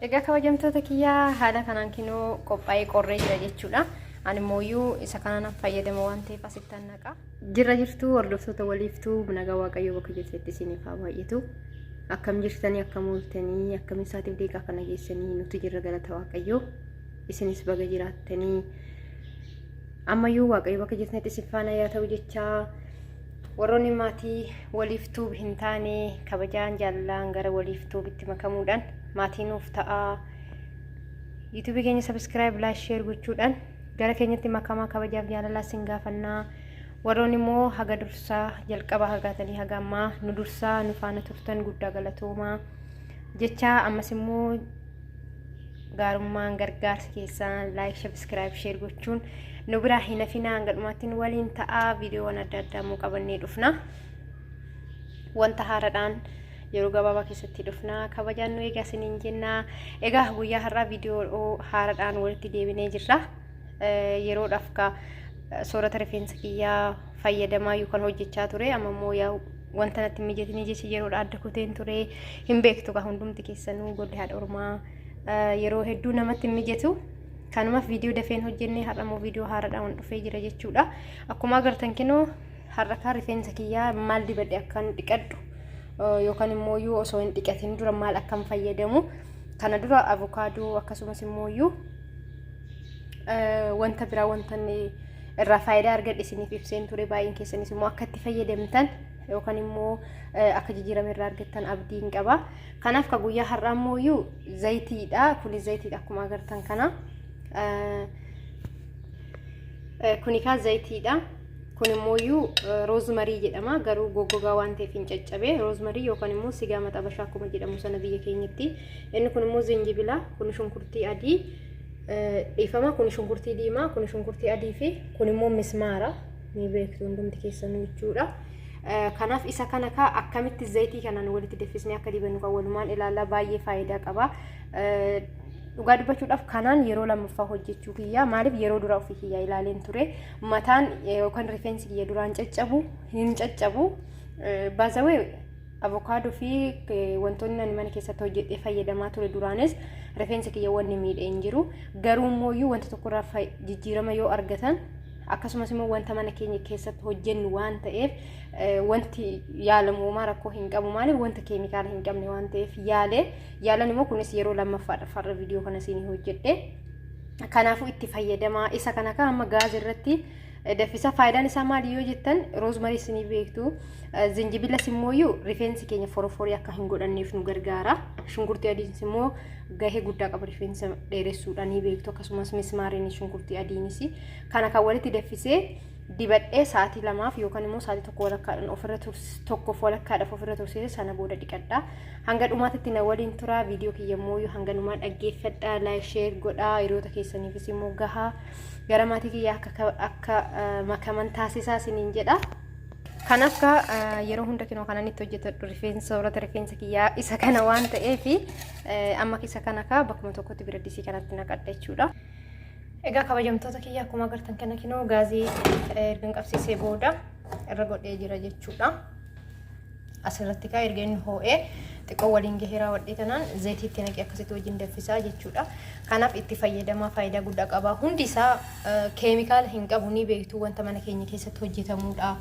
Egaa kabajamtoota kiyyaa, haala kanaan kinoo qophaa'ee qorree jira jechuudha. Ani immoo isa kanaan fayyadama waan ta'eef asittan naqa. Jirra jirtuu, hordoftoota waliiftuu? Nagaa Waaqayyoo bakka jirtetti isiniif haa baay'atu. Akkam jirtanii? Akkam ooltanii? Akkam isaatiif deeqaa kana geessanii? Nuti jirra, galata Waaqayyoo. Isinis baga jiraattanii. Ammayyuu Waaqayyo bakka jirtanitti isin faana yaa ta'u jechaa, warroonni maatii waliiftuu hin taane kabajaan jaalalaan gara waliiftuubitti makamuudhaan maatii nuuf ta'aa. Yuutuubii keenya subscribe, like, share gochuudhaan gara keenyatti makamaa, kabajaaf jaalalaa isin gaafannaa. Warroonni immoo haga dursaa jalqaba hagaatanii haga ammaa nu dursaa nu faana turtan guddaa galatoomaa jechaa, ammas immoo gaarummaan gargaarsa keessaan like, subscribe, share gochuun nu biraa hin hafinaa. Hanga dhumaatti nu waliin ta'aa. Viidiyoowwan adda addaa immoo qabannee dhufna. Wanta haaraadhaan yeroo gabaabaa keessatti dhufna, kabajaan nu eegaa isiniin jenna. Egaa guyyaa har'aa viidiyoo haaraadhaan walitti deebinee jirra. Yeroodhaaf ka soorata rifeensa kiyyaa fayyadamaa yookaan hojjechaa ture, amma immoo yaa wanta natti mijatinii jecha yeroodha adda kuteen ture. Hin beektu ka hundumti keessanuu, golli haadha ormaa yeroo hedduu namatti hin mijatu. Kanumaaf viidiyoo dafeen hojjennee, har'a immoo viidiyoo haaraadhaan dhufee jira jechuudha. Akkuma agartan kinoo har'a kaa rifeensa kiyyaa maal dibadhe akkan dhiqadhu yookaan immoo iyyuu osoo hin dhiqatin dura maal akkan fayyadamu, kana dura avokaadoo akkasumas immoo iyyuu wanta biraa wanta irraa faayidaa argadhe isiniif ibseen ture. Baay'een keessanis immoo akka itti fayyadamtan yookaan immoo akka jijjiirama irraa argattan abdiin qaba. Kanaaf ka guyyaa har'aa immoo iyyuu zayitiidha. Kuni zayitiidha akkuma agartan kana. Kuni kaa zayitiidha. Kun immoo iyyuu roozmarii jedhama. Garuu goggogaa waan ta'eef hin caccabe. Roozmarii yookaan immoo sigaa maxabashaa akkuma jedhamu sana biyya keenyatti. Inni kun immoo zinjibila. Kun shunkurtii adii. Dhiifama, kun shunkurtii diimaa, kun shunkurtii adii fi kun immoo mismaara. Ni beektu hundumti keessanuu jechuudha. Kanaaf isa kana kaa akkamitti zayitii kanaan walitti danfisnee akka dibannu kan walumaan ilaallaa. Baay'ee faayidaa qaba. Dhugaa dubbachuudhaaf kanaan yeroo lammaffaa hojjechuu kiyyaa. Maaliif, yeroo dura ofii kiyyaa ilaaleen ture. Mataan yookaan rifeensi kiyya duraan caccabu hin caccabu. Baazawee avokaadoo fi wantoonni ani mana keessatti hojjedhee fayyadamaa ture duraanis rifeensa kiyya wanni miidhee hin jiru. Garuu immoo wanta tokkorraa jijjiirama yoo argatan, akkasumas immoo wanta mana keenya keessatti hojjennu waan ta'eef, wanti yaalamu homaa rakkoo hin qabu. Maaliif, wanta keemikaala hin qabne waan ta'eef yaale. Yaalan immoo kunis yeroo lammaffaadha farra viidiyoo kana isinii hojjedhe. Kanaafuu itti fayyadamaa. Isa kana kan amma gaazii irratti danfisa. Faayidaan isaa maali yoo jettan, roozmarii isinii beektu, zinjibilas immoo rifeensi keenya foroforii akka hin godhanneef nu gargaara. Shunkurtii adiinis immoo gahee guddaa qaba rifeensa dheeressuudhaan, ni beektu. Akkasumas mismaariin, shunkurtii adiinis kana kan walitti danfisee dibadhee sa'aatii 2f yookaan immoo sa'aatii tokko walakkaadhaan ofirra, tokkoof walakkaadhaaf ofirra tursiise, sana booda dhiqadha. Hanga dhumaatitti na waliin tura. Viidiyoo kiyya immoo hanga dhumaa dhaggeeffadha, like, share godhaa, hiriyoota keessaniifis immoo gahaa, gara maatii kiyya akka makaman taasisaa isiniin jedha. Kanaaf ka yeroo hunda kinoo kanan itti hojjetadhu rifeensa, soorata rifeensa kiyyaa isa kana waan ta'eef, amma isa kana ka bakkuma tokkotti bira disii kanatti naqadha jechuudha. Egaa kabajamtoota kiyya, akkuma agartan kana kinoo gaazii ergan qabsiisee booda irra godhee jira jechuudha. Asirratti kaa erga inni hoo'ee xiqqoo waliin gahee raawwadhee tanaan zayitii itti naqee akkasitti wajjin danfisaa jechuudha. Kanaaf itti fayyadamaa, faayidaa guddaa qaba. Hundi isaa keemikaala hin qabu, ni beektu, wanta mana keenya keessatti hojjetamudha.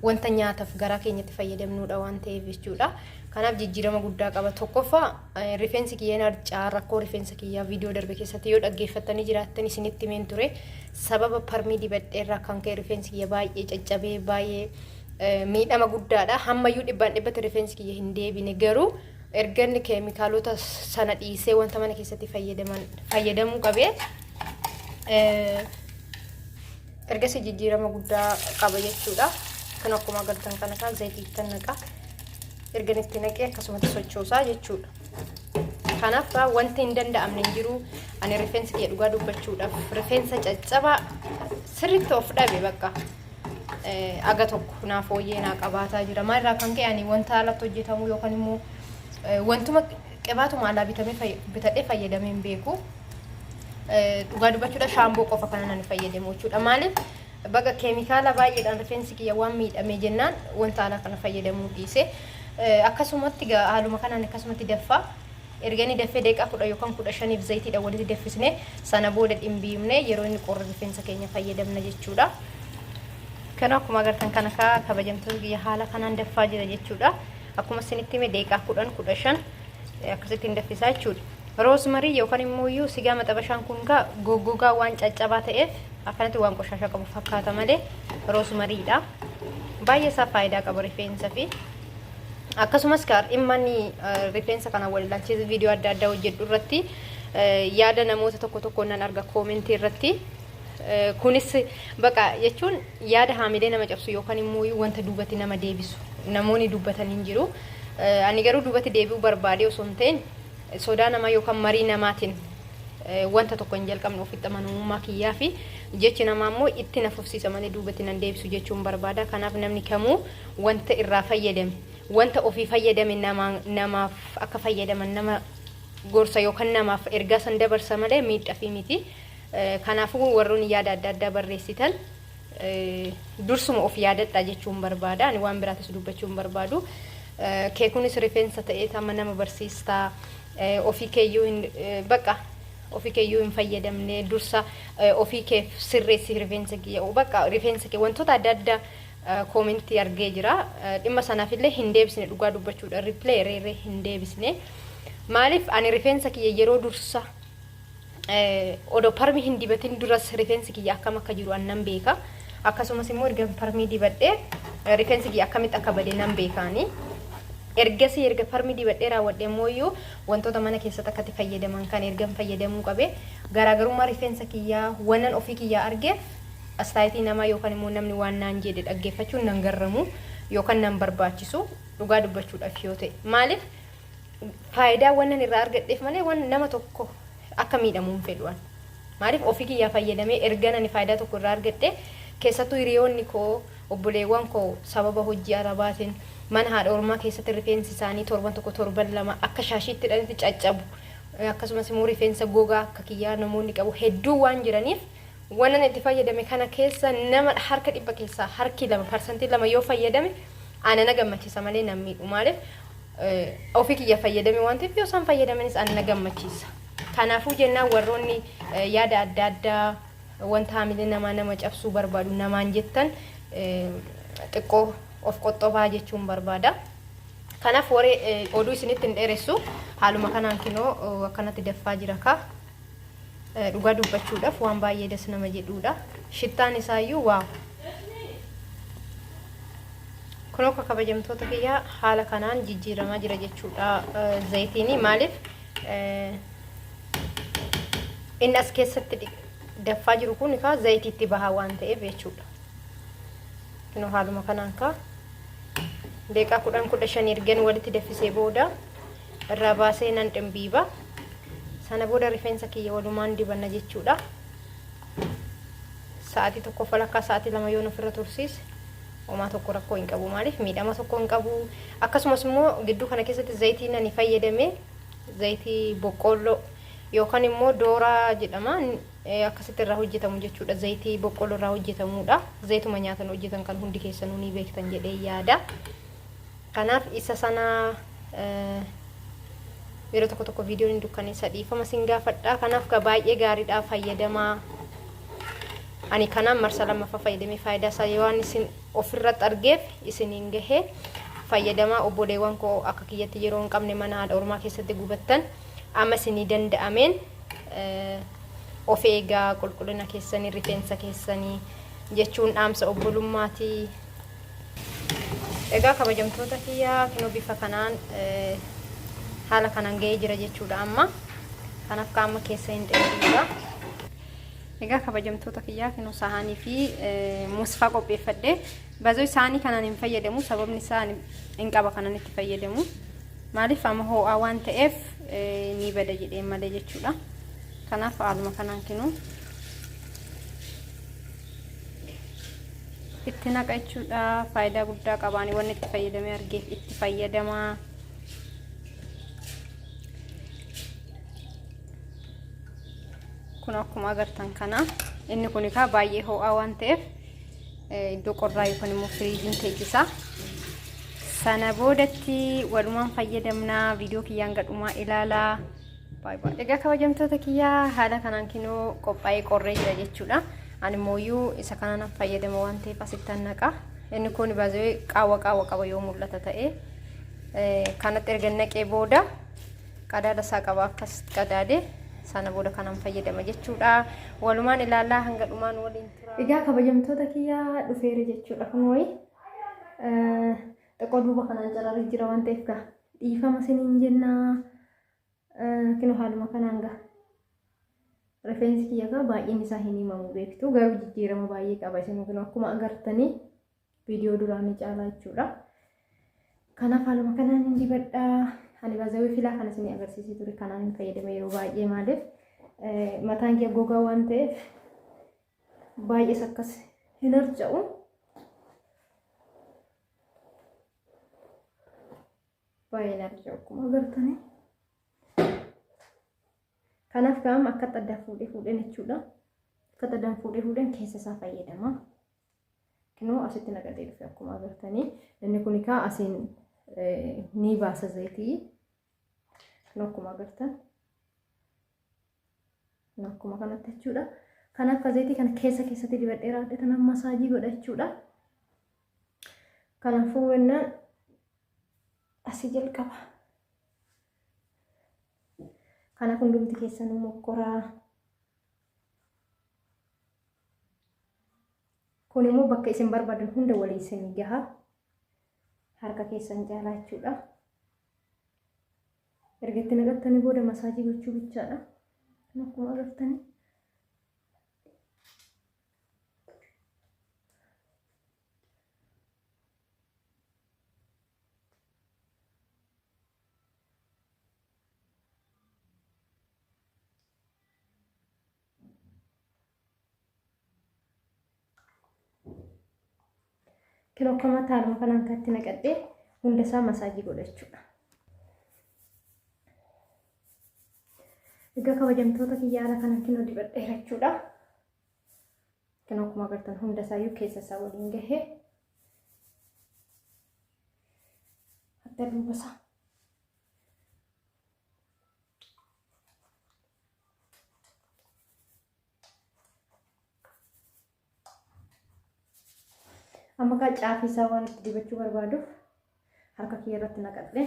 Wanta nyaataaf garaa keenyatti fayyadamnudha waan ta'eef jechuudha. Kanaaf jijjiirama guddaa qaba. Tokkoffaa, rifeensi kiyyaan harcaa, rakkoo rifeensa kiyyaa viidiyoo darbe keessatti yoo dhaggeeffattanii jiraattan isinitti himeen ture. Sababa parmii dibadheerraa kan ka'e rifeensi kiyya baay'ee caccabee, baay'ee miidhama guddaadha. Hammayyuu dhibbaan dhibbatti rifeensi kiyya hin deebine, garuu erga inni keemikaalota sana dhiisee wanta mana keessatti fayyadaman fayyadamuu qabee ergasii jijjiirama guddaa qaba jechuudha. Kan akkuma agartan kana kan zayitii itti naqa. Erga itti naqee akkasumatti sochoosaa jechuudha. Kanaaf wanti hin danda'amne hin jiru. Ani rifeensi kiyya dhugaa dubbachuudhaaf rifeensa caccabaa sirriitti of dhabe bakka. Aga tokko naaf fooyyee naa qabaataa jira. Maalirraa kan ka'e, ani wanta alatti hojjetamu yookaan immoo wantuma qibaatuma alaa bitamee bitadhee fayyadamee hin beeku. Dhugaa dubbachuudha, shaamboo qofa kana ani fayyadamu jechuudha. Maaliif, baga keemikaala baay'eedhaan rifeensi kiyya waan miidhamee jennaan wanta alaa kana fayyadamuu dhiise. Akkasumatti haaluma kanaan akkasumatti daffaa. Erga inni daffee daqiiqaa 10 yookaan 15f zayitiidhaan walitti daffisne sana booda dhimbiibne yeroo inni qorru rifeensa keenya fayyadamna jechuudha. Kana akkuma agartan kana kaa kabajamtoota kiyya haala kanaan daffaa jira jechuudha. Akkuma isinitti hime daqiiqaa 10 15 akkasitti hin daffisaa jechuudha. Roosmarii yookaan immoo iyyuu sigaa maxabashaan kun kaa goggogaa waan caccabaa ta'eef akkanatti waan qoshaasha qabu fakkaata malee roosmariidha. Baay'ee isaa faayidaa qaba rifeensa fi akkasumas kaa dhimma inni rifeensa kana wal ilaalchisee viidiyoo adda addaa hojjedhu irratti yaada namoota tokko tokko nan arga koomentii irratti. Kunis baqa jechuun yaada haamilee nama cabsu yookaan immoo wanta duubatti nama deebisu namoonni dubbatan hin jiru. Ani garuu duubatti deebi'uu barbaadee osoo hin ta'in sodaa namaa yookaan marii namaatiin wanta tokko hin jalqabne ofitti amanamummaa kiyyaa fi jechi namaa immoo itti na fufsiisa malee duubatti nan deebisu jechuun barbaada. Kanaaf namni kamuu wanta irraa fayyadame wanta ofii fayyadame namaaf akka fayyadaman nama gorsa yookaan namaaf ergaa san dabarsa malee miidhafi miti. Kanaafuu warroonni yaada adda addaa barreessitan dursuma of yaadadhaa jechuun barbaada. Ani waan biraatis dubbachuu hin barbaadu. Keekunis rifeensa ta'ee amma nama barsiistaa ofii keeyyuu hin baqa ofii keeyyuu hin fayyadamne dursa ofii kee sirreessi rifeensa kiyya baqa rifeensa kee wantoota adda addaa koomentii argee jira. Dhimma sanaaf illee hin deebisne dhugaa dubbachuudha. Riplay reeree hin deebisne. Maaliif ani rifeensa kiyya yeroo dursa odoo parmii hin dibatin duras rifeensi kiyya akkam akka jiru an nan beeka. Akkasumas immoo erga parmii dibadhee rifeensi kiyya akkamitti akka bade nan beekaani. Ergasii erga parmii dibadhee raawwadhe immoo iyyuu wantoota mana keessatti akkatti fayyadaman kan ergan fayyadamuu qabe garaagarummaa rifeensa kiyyaa wannan ofii kiyyaa argeef astaayitii namaa yookaan immoo namni waan naan jedhe dhaggeeffachuun nan garramu yookaan nan barbaachisu dhugaa dubbachuudhaaf yoo ta'e. Maaliif faayidaa wannan irraa argadheef malee waan nama tokko akka miidhamu hin fedhu an. Maaliif ofii kiyyaa fayyadamee ergan ani faayidaa tokko irraa argadhe keessattuu hiriyoonni koo obboleewwan koo sababa hojii arabaatiin mana haadha ormaa keessatti rifeensi isaanii torban tokko torban lama akka shaashiitti hidhanitti caccabu akkasumas immoo rifeensa gogaa akka kiyyaa namoonni qabu hedduu waan jiraniif wannan itti fayyadame kana keessa nama harka dhibba keessaa harki lama parsantii lama yoo fayyadame ana na gammachiisa malee nan miidhu maaliif ofii kiyya fayyadame waan ta'eef yoo isaan fayyadamanis ana na gammachiisa. Kanaafuu jennaan warroonni yaada adda addaa wanta haamilee namaa nama cabsuu barbaadu namaan jettan xiqqoo of qoxxobaa jechuun barbaada. Kanaaf waree oduu isinitti hin dheeressu haaluma kanaan kinoo akkanatti daffaa jira kaa. Dhugaa dubbachuudhaaf waan baay'ee das nama jedhuudha. Shittaan isaayyuu waaw. Kun akka kabajamtoota kiyyaa haala kanaan jijjiiramaa jira jechuudha zayitiini maaliif inni as keessatti daffaa jiru kun kaa zayitiitti bahaa waan ta'eef jechuudha. Kunoo haaluma kanaan kaa daqiiqaa 10 15 ergan walitti daffisee booda irraa baasee nan dhimbiiba. Sana booda rifeensa kiyya walumaan dibanna jechuudha. Sa'aatii tokko falakkaa sa'aatii 2 yoon ofirra tursiise homaa tokko rakkoo hin qabu. Maaliif miidhama tokko hin qabu. Akkasumas immoo gidduu kana keessatti zayitiin ani fayyadame zayitii boqqoolloo yookaan immoo dooraa jedhama. Akkasitti irraa hojjetamu jechuudha. Zayitii boqqoolloo irraa hojjetamudha. Zayituma nyaatan hojjetan kan hundi keessanuu ni beektan jedhee yaada. Kanaaf isa sana yeroo tokko tokko viidiyoon hin dukkaneessa dhiifama sin gaafadha. Kanaaf ka baay'ee gaariidha fayyadamaa. Ani kanaan marsa lammaffaa fayyadamee faayidaa isaa yoo waan isin ofirratti argeef isiniin gahe fayyadamaa obboleewwan koo akka kiyyatti yeroo hin qabne mana haadha ormaa keessatti gubattan amma isinii danda'ameen of eegaa qulqullina keessanii rifeensa keessanii jechuun dhaamsa obbolummaati. Egaa kabajamtoota kiyya kinoo bifa kanaan haala kanaan ga'ee jira jechuudha amma. Kanaaf qaama keessa hin dheebuudha. Egaa kabajamtoota kiyyaa kinoo sahaanii fi musfaa qopheeffadhe. Bazoo sahaanii kanaan hin fayyadamu sababni isaa hin qaba kanan itti fayyadamu. Maaliif amma hoo'aa waan ta'eef ni bada jedhee malee jechuudha. Kanaaf haaluma kanaan kinoo itti naqa jechuudha. Faayidaa guddaa qabaani wanni itti fayyadamee argeef itti fayyadamaa. Kun akkuma agartan kana inni kun egaa baay'ee ho'aa waan ta'eef iddoo qorraa yookaan immoo firiijiin teechisa. Sana boodatti walumaan fayyadamnaa viidiyoo kiyyaan gadhumaa ilaalaa. Egaa kabajamtoota kiyyaa haala kanaan kinoo qophaa'ee qorree jira jechuudha. Ani immoo isa kanaan fayyadama waan ta'eef asittan naqa. Inni kun baazee qaawwa qaawwa qaba yoo mul'ata ta'e. Kanatti erga naqee booda qadaada isaa qaba akkas qadaade sana booda kanaan fayyadama jechuudha. Walumaan ilaalaa hanga dhumaan waliin tura. Egaa kabajamtoota kiyyaa dhufeera jechuudha kun wayi. Xiqqoo duuba kanaan cararri jira waan ta'eef gaa dhiifama isiniin jennaa. Kinoo haaluma kanaan gaa. Rifeensi kiyya gaa baay'een isaa hin himamu beektu garuu jijjiirama baay'ee qaba isin kinoo akkuma agartanii viidiyoo duraanii caalaa jechuudha. Kanaaf haaluma kanaan hin dibadhaa. Ani baazawii filaa kana isinii agarsiisee ture kanaan hin fayyadama yeroo baay'ee maaliif mataan kiyya gogaa waan ta'eef baay'ees akkas hin harca'u. Baay'ee hin harca'u akkuma agartanii. Kanaaf qaama akka addaan fuudhee fuudheen jechuudha. Akka addaan fuudhee fuudheen keessa isaa fayyadama. Kinoo asitti naqatee dhufe akkuma agartanii. Inni kun egaa asiin ni baasa zayitii. Kinoo akkuma agartan. Akkuma kanatti jechuudha. Kanaaf zayitii kana keessa keessatti dibadhee raadhee tanaan masaajii godha jechuudha. Kanaafuu wennaan asii jalqaba. Kanaaf hundumti keessanuu mokkoraa. Kun immoo bakka isin barbaadan hunda walii isinii gaha. Harka keessan caalaa jechuudha. Erga itti naqattanii booda masaajii gochuu bichaadha. Akkuma agartanii. Kinoo akkamatti haaluma kanaan kan itti naqadhee hunda isaa masaajii godha jechuudha. Egaa kabajamtoota kiyya haala kanaan kinoo dibadheera jechuudha. Kinoo akkuma agartan hunda isaayyuu keessa isaa waliin gahee adda duuba isaa. Amma kaa caafii isaa waan itti dibachuu barbaaduuf harka kiyya irratti naqadhe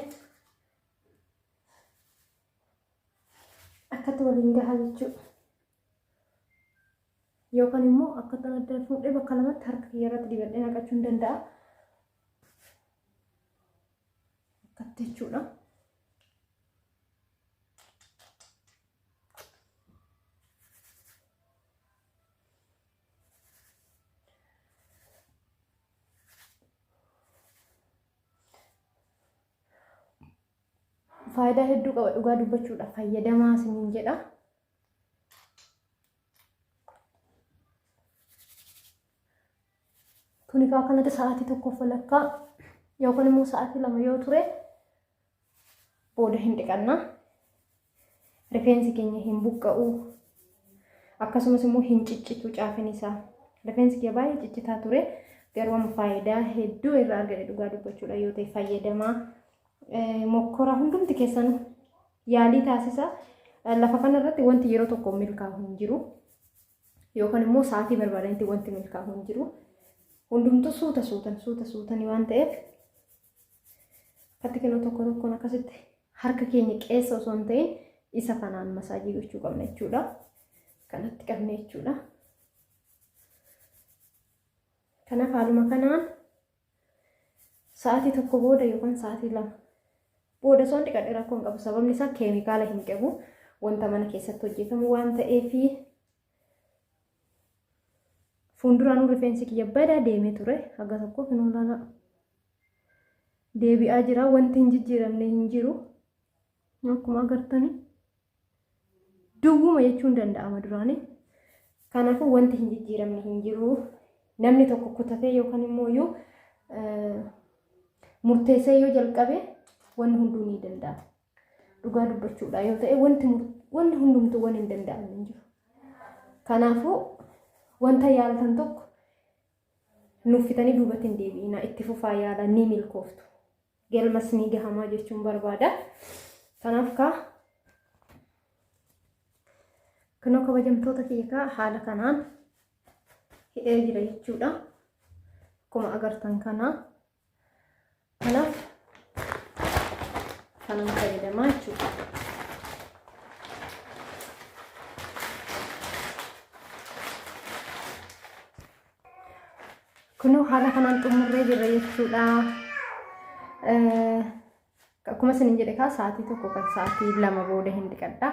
akkatti waliin gahaa jechuudha. Yookaan immoo akka adda fuudhee bakka lamatti harka kiyya irratti dibadhee naqachuu hin danda'a. Akkatti jechuudha. Faayidaa hedduu qaba dhugaa dubbachuudha fayyadamaa isiniin jedha. Kuni kaa kanatti sa'aatii tokkoof walakkaa yookaan immoo sa'aatii 2 yoo ture booda hin dhiqanna. Rifeensi keenya hin buqqa'u. Akkasumas immoo hin ciccitu caafin isaa. Rifeensi kiyya baay'ee ciccitaa ture. Garuu amma faayidaa hedduu irraa argate dhugaa dubbachuudha yoo ta'e fayyadamaa. Mokkora hundumti keessan yaalii taasisa. Lafa kanarratti wanti yeroo tokko milkaa'u hin jiru. Yookaan immoo sa'aatii barbaadanitti wanti milkaa'u hin jiru. Hundumtuu suuta suutan suuta suutanii waan ta'eef akkatti kinoo tokko tokkoon akkasitti harka keenya qeessa osoo hin ta'in isa kanaan masaajii gochuu qabna jechuudha. Kanatti qabne jechuudha. Kanaaf haaluma kanaan sa'aatii 1 booda yookaan sa'aatii 2 booda osoo hin dhiqadhe rakkoo hin qabu. Sababni isaa keemikaala hin qabu. Wanta mana keessatti hojjetamu waan ta'eef fuulduraanuu rifeensi kiyya badaa deemee ture haga tokko kinoo ilaalaa deebi'aa jira. Wanti hin jijjiiramne hin jiru. Akkuma agartanii duwwuma jechuun danda'ama duraanii. Kanaafuu wanti hin jijjiiramne hin jiru. Namni tokko kutatee yookaan immoo iyyuu murteessee yoo jalqabe wanni hunduu ni danda'ama. Dhugaa dubbachuudha yoo ta'e wanti wanni hundumtuu waan hin danda'amne hin jiru. Kanaafuu wanta yaaltan tokko nuffitanii duubatti hin deebi'inaa itti fufaa yaalaa ni milkooftu. Galmas ni gahamaa jechuun barbaada. Kanaaf kaa kunoo kabajamtoota kiyya kaa haala kanaan hidhee jira jechuudha. Akkuma agartan kana. Kanaaf kanan fayyadamaa jechuudha. Kunoo haala kanaan xumurree jirra jechuudha. Akkuma isiniin jedhe kaa sa'aatii 1 kan sa'aatii 2 booda hin dhiqadha.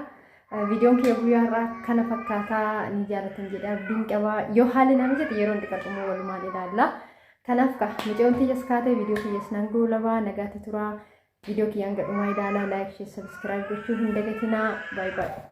Viidiyoon kiyya guyyaa har'aa kana fakkaataa ni jaalatan jedhee abdiin qaba. Yoo haalli naa mijate yeroon dhiqadhu immoo walumaan ilaalla. Kanaaf kaa mucayoon tiyyas kaatee viidiyoo kiyyas nan goolabaa nagaatti turaa. Viidiyoo kiyyaan gadhumaa ilaalaa like share subscribe gochuu hin dagatinaa. Baay'ee baay'ee.